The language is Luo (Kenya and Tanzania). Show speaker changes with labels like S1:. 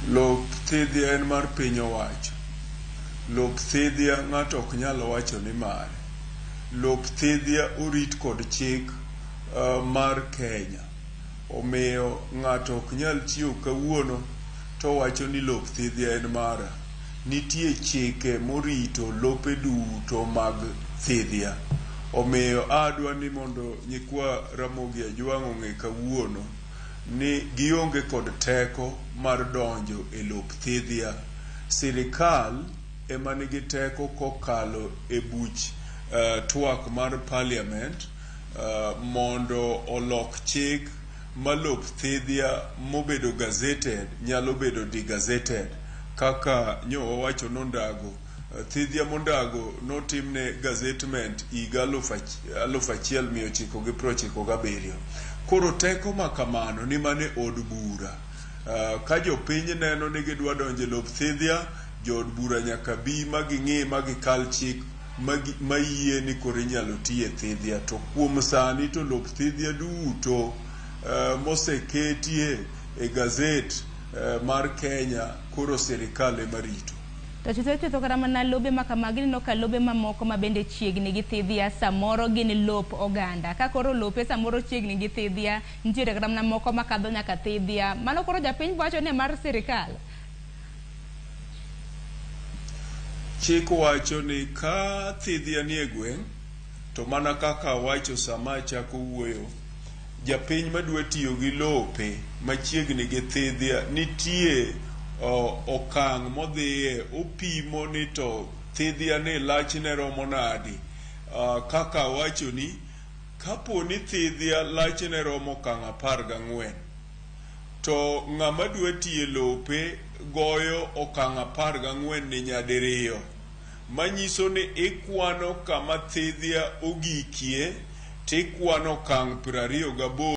S1: Lop thidhia en mar piny owacho. Lop thidhia ng'ato ok nyal wacho ni mare. Lop thidhia orit kod chik mar Kenya. Omiyo ng'ato ok nyal chiew kawuono to owacho ni lop thidhia en mara. Nitie chike morito lope duto mag thidhia. Omiyo adwa ni mondo nyikwa Ramogi Ajwang' ong'e kawuono ni gionge kod teko mar donjo e lop thidhia. Sirikal ema nigi teko kokalo e buch twak mar parliament mondo olok chik ma lop thidhia mobedo gazetted nyalo bedo degazetted kaka nyo wawacho nondago Thidhia Mondago notimne gazetment higa 1997. Koro teko ma kamano ni mana e od bura. Ka jopiny neno ni gidwa donjo e lop thidhia, jood bura nyaka bi ma ging'i ma gikal chik ma yie ni koro inyalo ti e thidhia. To kuom sani to lop thidhia duto moseketie e gazet mar Kenya koro sirikal ema rito.
S2: To chutho chutho kata mana lobe ma kamagi ineno ka lobe mamoko ma bende chiegni gi thidhia samoro gin lop oganda. Ka koro lope samoro chiegni gi thidhia, nitiere kata mana moko makadho nyaka thidhia. Mano koro japiny wacho ni mar sirikal.
S1: Chik wacho ni ka thidhia nie gweng' to mana kaka awacho sama achako wuoyo, Japiny madwa tiyo gi lope machiegni gi thidhia nitie okang' modhiye opimo ni to thidhia ni lachne romo nadi. Kaka awachoni, kapo ni thidhia lachne romo okang' 14, to ng'ama dwa tiyo e lope goyo okang' 14 ni nyadiriyo. Manyiso ni ikwano kama thidhia ogikie tikwano okang' 28.